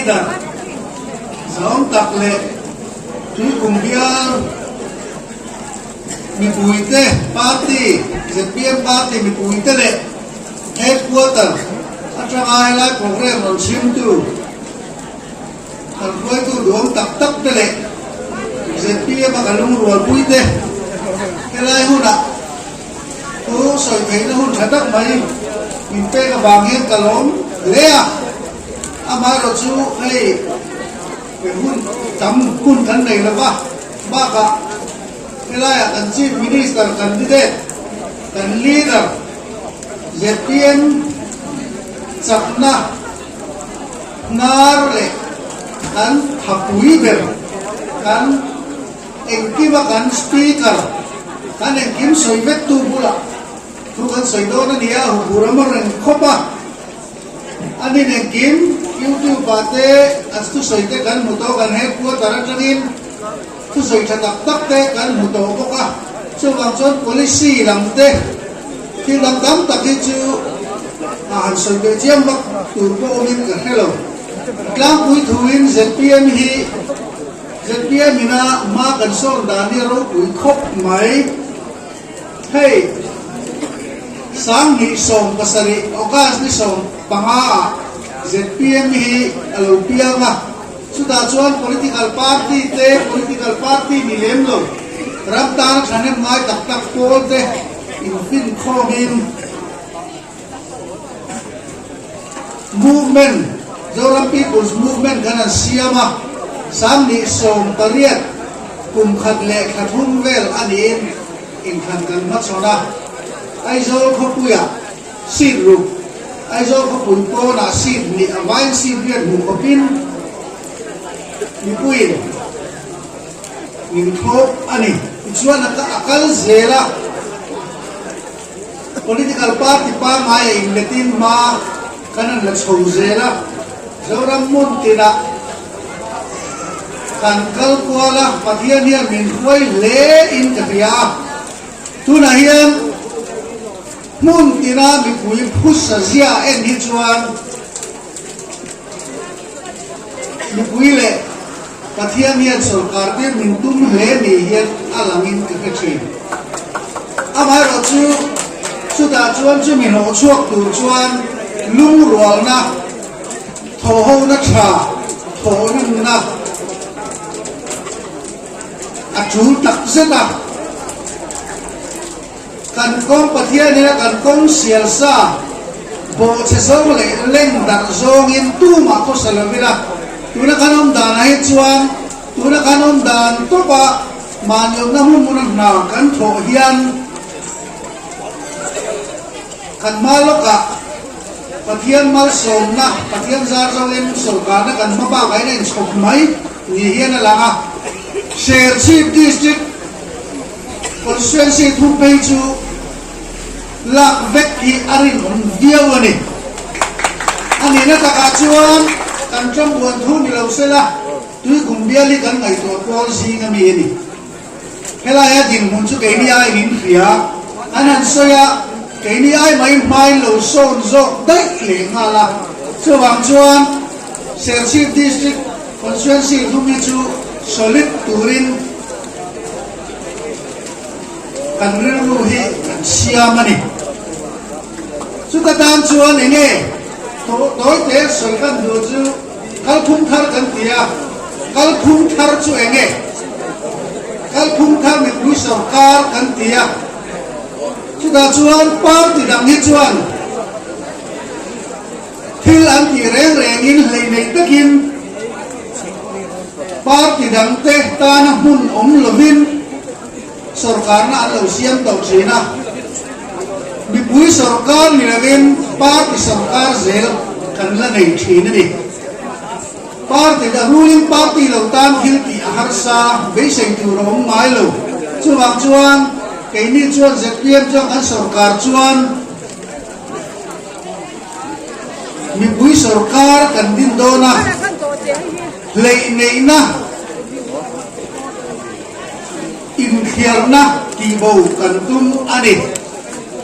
Leader zahawm tak leh Tuikum bial mipuite party zpm party mipuite leh Headquarter atanga helai programme rawn chhimtu Kan hruaitu duhawm tak tak te leh zpm a ka lungrualpui te helai hunah thu sawi theihna hun tha tak mai min pek avang hian ka lawm hle a, amaherawh chu hei hun tam hun kan nei lo va, bakah helaiah kan Chief Minister candidate kan leader zpm chakna Hnar leh kan thapui ber, kan engkima kan speaker, kan engkim sawi vektu bulah thu kan sawi dawn a ni a, huphur a mawr reng khawp a. A nin engkim YouTube ah te a thusawi te kan hmu tawh, kan headquarter atangin thusawi tha tak tak te kan hmu tawh bawk a. Chuvang chuan policy lam te thil dang tam tak hi chu a han sawi ve chiang vak tur pawh awmin ka hre lo. Tlangpui thuin zpm hi zpm ina hma kan sawn dan hi a ropui khawp mai. Hei 2017 August ni 15 ah zpm hi a lo piang a. Chutah chuan political party te, political party ni lem lo, ram tana thahnem ngai tak tak pawl te infinkhawmin movement, Zoram People's Movement khan an siam a, 2018 kum khat leh thla thum vel a niin inthlan kan hmachhawn a, Aizawl khawpuiah seat ruk, Aizawl khawpui pawnah seat hnih a vain seat riat hmuh khawpin mipuiin min thlawp a ni. Tichuan a kal zel a, political party pangngai a inletin hma kan han la chho zel a, Zoram hmun tinah kan kal kual a, Pathian hian min hruai hle in ka hria a, tunah hian hmun tina mipui phusa zia en hi chuan mipui leh Pathian hian sawrkar tir min tum hle ni hian a langin ka hre thin. Amaherawh chu chutah chuan chumi hlawh chhuak tur chuan lungrualna, thawhhona tha, thawhrimna a tul tak zet a. Kan kawng Pathian ina kan kawng sial sa bawhchhe zawng leh leng darh zawngin tumah khawsa lo ila, tuna kan awm danah hi chuan tuna kan awm dan tawpah mahni awmna hmun hmuna hna kan thawh hian kan hma lawkah Pathian malsawmna, Pathian zar zawngin sawrkarna kan hma bakah hian a inchhawp mai ni hian a lang a. Serchhip District Constituency thu phei chu lak vek hi a rinawm viau a ni. A nihna takah chuan kan ṭambuan thu ni lo sela Tuikum bial hi kan ngaihtuah pawl zing a mi a ni. Helaia dinhmun chu keini aiin in hria an han sawi a, keini ai mai hmain lo sawn zawk daih leh nghal a. Chuvang chuan Serchhip District Constituency thum hi chu solid turin Kan rilru hi kan siam a ni. Chuta tan chuan eng nge tawi te sawi kan duh chu kalphung thar kan ti a, kalphung thar chu eng nge? Kalphung thar mipui sawrkar kan ti a, chutah chuan party dang hi chuan thil an tih reng rengin hleih neih takin party dangte tana hmun awm lovin sawrkarna an lo siam tawh thin a, mipui sawrkar ni lovin party sawrkar zel kan la nei thin a ni. Party the ruling party lo tan thil tih a harsa, beisei tur a awm ngai lo. Chuvang chuan keini chuan zpm chuan kan sawrkar chuan Mipui sawrkar kan din dawn a, hleih neihna, inthliarna tihbo kan tum a ni.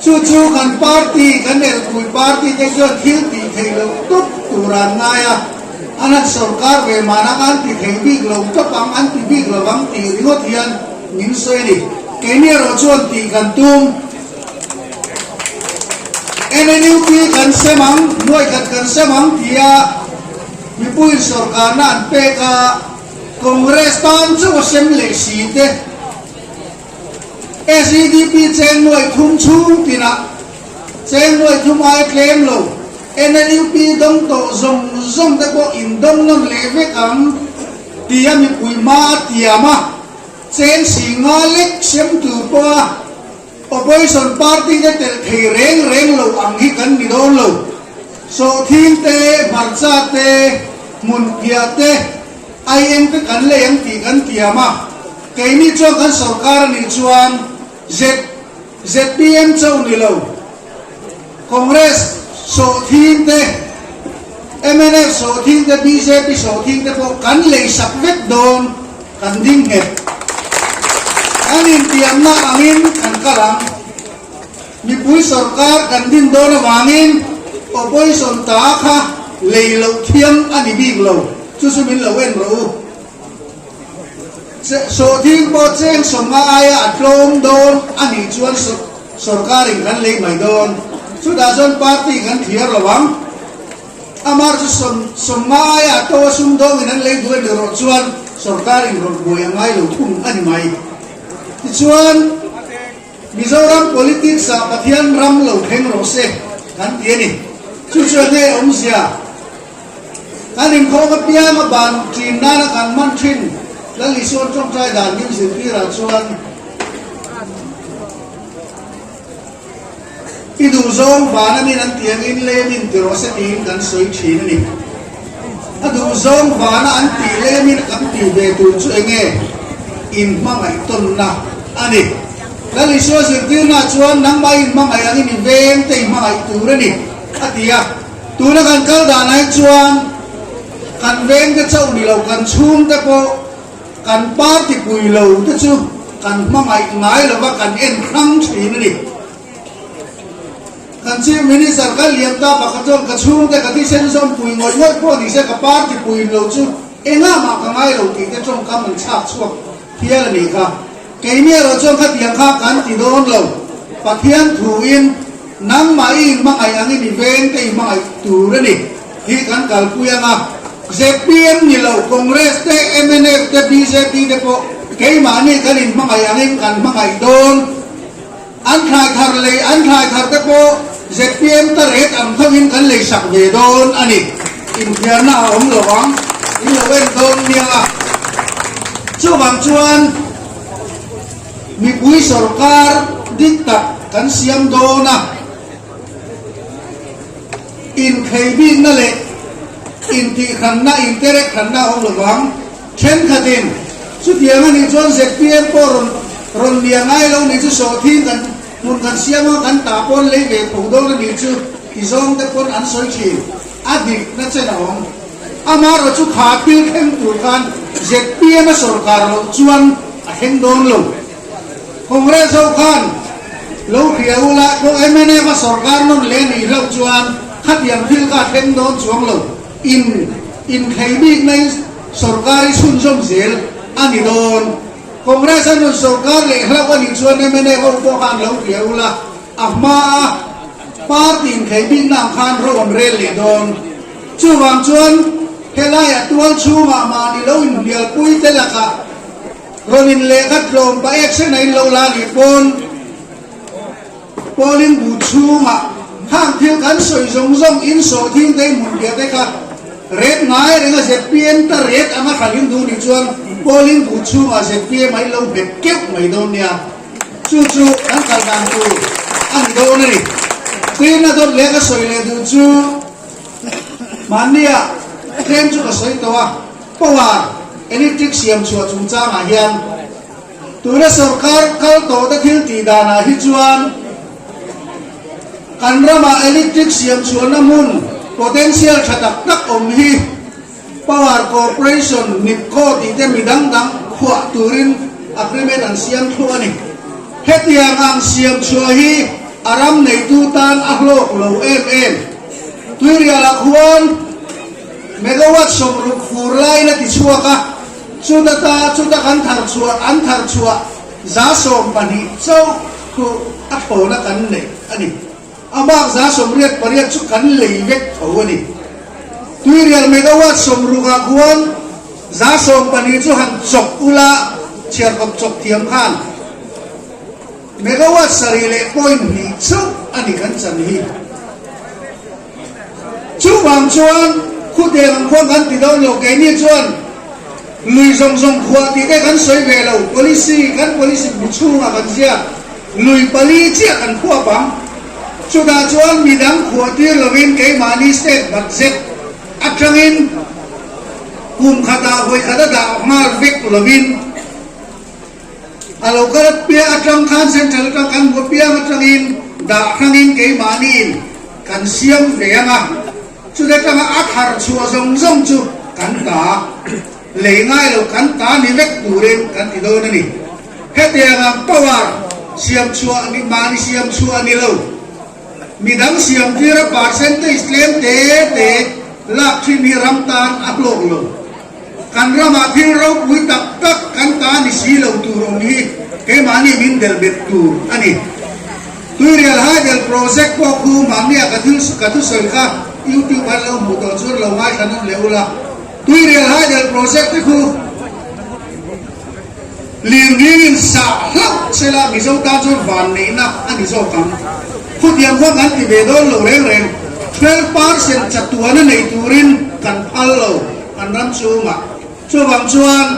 Chu chu kan party, kan elpui party te chuan thil tih theih loh tawp tur an ngai a. An han sorkar ve mahna an ti thei bik lo tawp ang, an ti bik lo vang tih ringawt hian min sawi a ni. Keini erawh chuan tih kan tum. NLUP kan sem ang, nuaikhat kan sem ang tia mipuiin sorkarna an pek a, Congress tan chauh a sem leh si te. SEDP cheng nuaih thum chhung tinah cheng nuaih thum aia tlem lo NLUP dawng tawh zawng zawng te pawh in dawng nawn leh vek ang tia mipui hma a tiam a, cheng si nga lek sem tur pawha Opposition party te telh thei reng reng lo ang hi kan ni dawn lo. Sawhthing te, hmarcha te, hmunphiah te, IM te kan lei ang tih kan tiam a, keini chuan kan sorkar a nih chuan Z zpm chauh ni lo, Congress sawhthing te, mnf sawhthing te, bjp sawhthing te pawh kan lei sak vek dawn kan ding nghet. Kan intiamna angin kan kal ang. Mipui sorkar kan din dawn avangin opposition ta kha lei loh thiam a ni bik lo, chu chu min lo en rawh u. Sawhthing pawh cheng sawmnga aia a tlawm dawn a nih chuan sorkarin kan lei mai dawn. Chutah chuan party kan thliar lo ang. Amar chu sawmnga aia a to a sumdawngin an lei duh a ni rawh chuan sorkarin rawn buai a ngai lo thung a ni mai. Tichuan. Mizoram politics ah Pathian ram lo thleng rawh se kan ti a ni. Chu chu enge awmzia? Kan inkhawm apiang a ban ṭin nana kan hman ṭhin Lal Isuan ṭawngṭai dan min zirtirah chuan i duhzawng van a min an ti angin lei a min ti rawh se tiin kan sawi ṭhin a ni. A duhzawng vana an tih lemin kan tih ve tur chu enge? Inhmangaih tawnna a ni. Lal Isua zirtirnaah chuan nangmah inhmangaih angin i veng te inhmangaih tur a ni, a ti a. Tuna kan kal danah hi chuan kan veng te chauh ni lo, kan chhung te pawh kan party pui lo te chu kan hmangaih ngai lova kan en hrang thin a ni. Kan Chief Minister kal liam ta pakhat chuan ka chhungte ka thisen zawm pui ngawih ngawih pawh ni se ka party puiin lo chu engah mah ka ngai lo tih te tawngkam an chhak chhuak hial a nih kha. Keini erawh chuan khatiang kha kan ti dawn lo. Pathian thuin nangmah i inhmangaih angin i veng te i hmangaih tur a ni hi kan kalpui ang a. Zpm ni lo Congress te, mnf te, bjp te pawh keimahni kan inhmangaih angin kan hmangaih dawn. An thlai thar lei an thlai thar te pawh zpm ta ret ang tho in kan lei sak ve dawn a ni. Inthiarna a awm lo ang, in lo en dawn nia. Chuvang chuan mipui sorkar dik tak kan siam dawn a, inkhei bikna leh intihhranna, interekhranna a awm lo vang. Thenkhatin, Chutiang a nih chuan zpm pawh rawn rawn nia ngai lo nih chu sawhthing kan hmun kan siam a, kan tah pawn lei ve tho dawn a nih chu ti zawng te pawn an sawi thin. A dik na chen a awm. Amaherawh chu kha thil thleng tur khan zpm a sawrkar loh chuan a thleng dawn lo. Congress ho khan lo hria ula pawh mnf a sawrkar nawn leh nih hlauh chuan khatiang thil kha a thleng dawn chuang lo. In inkhei bik mai sorkar hi chhunzawm zel a ni dawn. Congress a nun sorkar leh hlauh a nih chuan mna ho pawh khan lo hria ula, a hma a party inkhei bikna ang khan ro an rel leh dawn. Chuvang chuan helaiah tual chhungah mahni lo inhnialpui te lakah rawn inlehkha tlawm pa action a in lo la nih pawn, Polling booth chhungah khang thil kan sawi zawng zawng in sawhthing te hmun piah te kha ret ngai reng a zpm ta ret anga hral in duh nih chuan polling booth chhungah zpm a in lo bet keuh mai dawn nia. Chu chu kan kal dan tur a ni dawn a ni. Tin a dawt leh ka sawi leh duh chu mahnia tlem chu ka sawi tawh a, power electric siam chhuah chungchangah hian Tuna sorkar kal tawhte thil tih danah hi chuan kan ramah electric siam chhuahna hmun potential tha tak tak awm hi Power Corporation, NEEPCO tih te mi dang dang khuah turin agreement an siam thluah a ni. Hetiang ang siam chhuah hi a ram neitu tan a hlawk lo em em. Tuirialah khuan. Megawatt 60 fur laiin a ti chhuak a, chuta ta chuta kan thar chhuah an thar chhuah 12% chauh khu a thlawna kan neih a ni. A bak 88% chu kan lei vek tho a ni. Tuirial megawatt 60 ah khuan 12% chu han chawk ula chhiarkawp chawk thiam khan megawatt sarih leh point hnih chauh a ni kan chan hi. Chuvang chuan khuteng ang khuan kan ti dawn lo, keini chuan lui zawng zawng khuah tih te kan sawi ve lo, policy kan policy bu chhungah kan ziak, lui pali chiah kan khuap ang. Chutah chuan midang khuah tir lovin keimahni state budget atangin kum khatah vawi khat a dah nghal vek lovin, A lo kal piah atang khan Central atang kan hmu piang atangin dah hrangin keimahniin kan siam ve ang a, chute atanga a thar chhuah zawng zawng chu kan ta lei ngai lo kan ta ni vek turin kan ti dawn a ni. Hetiang ang power siam chhuah ni mahni siam chhuah a ni lo. Midang siam tira percentage tlem te te lak thin hi ram tan a hlawk lo. Kan ramah thil ropui tak tak kan ta ni si lo tur awm hi keimahni min del bet tur a ni. Tuirial Hydel Project pawh khu mahnia ka thil ka thusawi kha YouTube an lo hmuh tawh chuan lo ngaithla nawn leh ula. Tuirial Hydel Project te khu lirngingin sah hlauh sela Mizo tan chuan vanneihna a ni zawk ang. Khutiang khuan kan ti ve dawn lo reng reng. 12% chatuana nei turin kan phal lo. Kan ram chungah chuvang chuan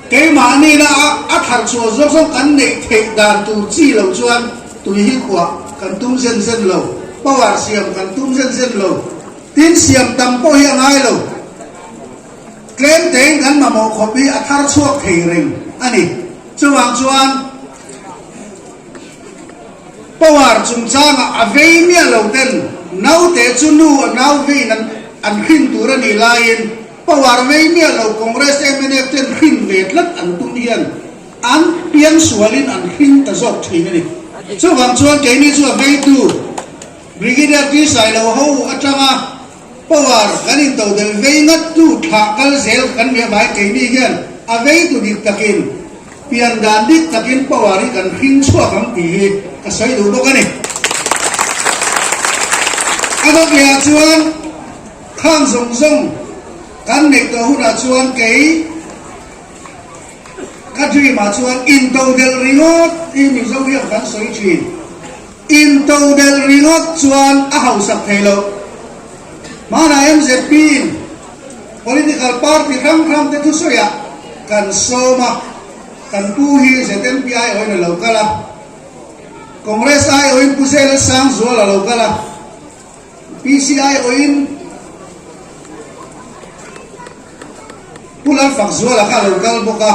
keimahni na a thar chhuah zawk zawk kan neih theih dan tur chi lo chuan tui hi khuah kan tum zen zen lo, power siam kan tum zen zen lo, tin siam tam pawh hi a ngai lo, tlem tein kan mamawh khawp hi a thar chhuak thei reng a ni. Chuvang chuan Power chungchangah a vei miah lo ten naute chu nu a nau vein an an hrin tur a nih laiin power vei miah lo Congress mnf ten hrin ve tlat an tum hian an piang sualin an hring ta zawk thin a ni. Chuvang chuan keini chu a veitu Brigadier T Sailo ho atanga power kan intodelh vei ngat tu thlah kal zel kan nih avangin keini hian a veitu dik takin Pian dan dik takin power hi kan hring chhuak ang tih hi ka sawi duh bawk a ni. A dawt lehah chuan khang zawng zawng kan neih tawh hunah chuan kei ka dream ah chuan intodelh ringawt hi Mizo hian kan sawi thin. Intodelh ringawt chuan a hausak thei loh. Hmanah MZP in Political party hrang hrang te thusawiah kan sawm a, kan pu hi ZNP aiawhin a lo kal a, Congress aiawhin Pu Zela Sangzuala a lo kal a, PC aiawhin Pu Lalfakzuala kha a lo kal bawk a,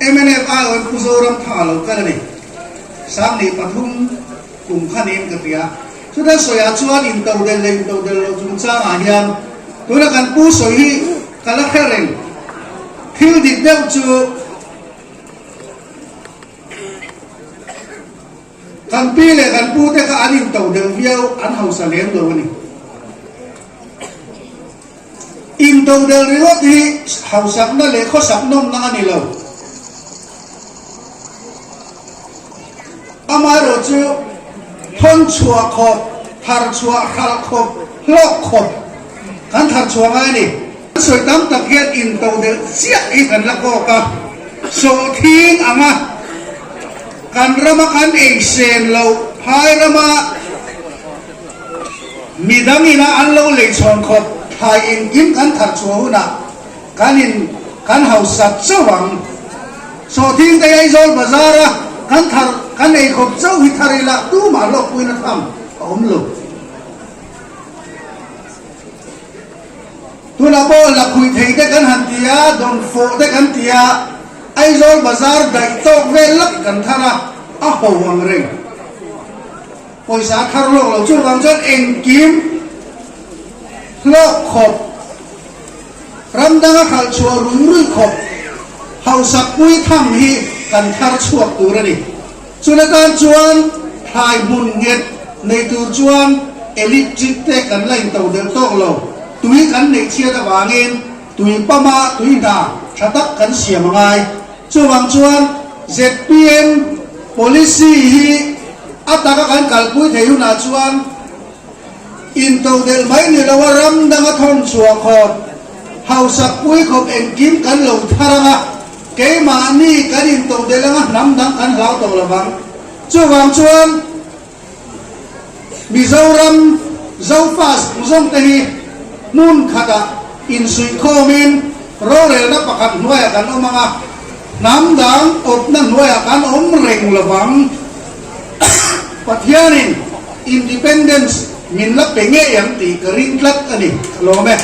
mnf aiawhin Pu Zoramthanga a lo kal a ni. 23 kum kha niin ka hria. Chuta sawiah chuan intodelh leh intodelh loh chungchangah hian tuna kan pu sawi hi ka la hre reng. Thil dik deuh chu kan pi leh kan pu te kha an intodelh viau, an hausa lem lo a ni. Intodelh ringawt hi hausakna leh khawsak nawmna a ni lo. Amaherawhchu, thawn chhuah khawp, thar chhuah hralh khawp, hlawk khawp kan thar chhuah ngai a ni. Kan sawi tam tak hian intodelh chiah hi kan la kawk a, sawhthing anga kan rama kan ei sen loh phai rama Midang ina an lo lei chhawn khawp thlai engkim kan thar chhuah hunah kan in kan hausa chauh ang. Sawhthing te Aizawl bazar a kan thar kan ei khawp chauh hi thar ila tumah hlawkpuina tham a awm lo. Tunah pawh lakhuih thei te kan han ti a, dawnfawh te kan ti a, Aizawl bazar daih tawk vel lak kan thar a, a ho ang reng. Pawisa a thar lawk lo chuvang chuan engkim hlawk khawp, ram danga hralh chhuah rui rui khawp hausak pui tham hi kan thar chhuak tur a ni. Chun atan chuan thlai hmun nghet nei tur chuan electric te kan la into delh tawk lo. Tui kan neih chhiat avangin tui pama tui hna tha tak kan siam a ngai. Chuvang chuan zpm policy hi a taka kan kalpui thei hunah chuan intodelh mai ni loa ram danga thawn chhuah khawp, hausak pui khawp engkim kan lo thar ang a, keimahni kan intodelh anga hnam dang kan hlau tawh lo vang. Chuvang chuan Mizoram Zofa zawng te hi hmun khatah insuihkhawmin rorelna pakhat hnuaiah kan awm ang a, hnam dang awpna hnuaiah kan awm reng lo vang. Pathianin Independence min la pe ngei ang tih ka ring tlat a ni. Ka lawm e.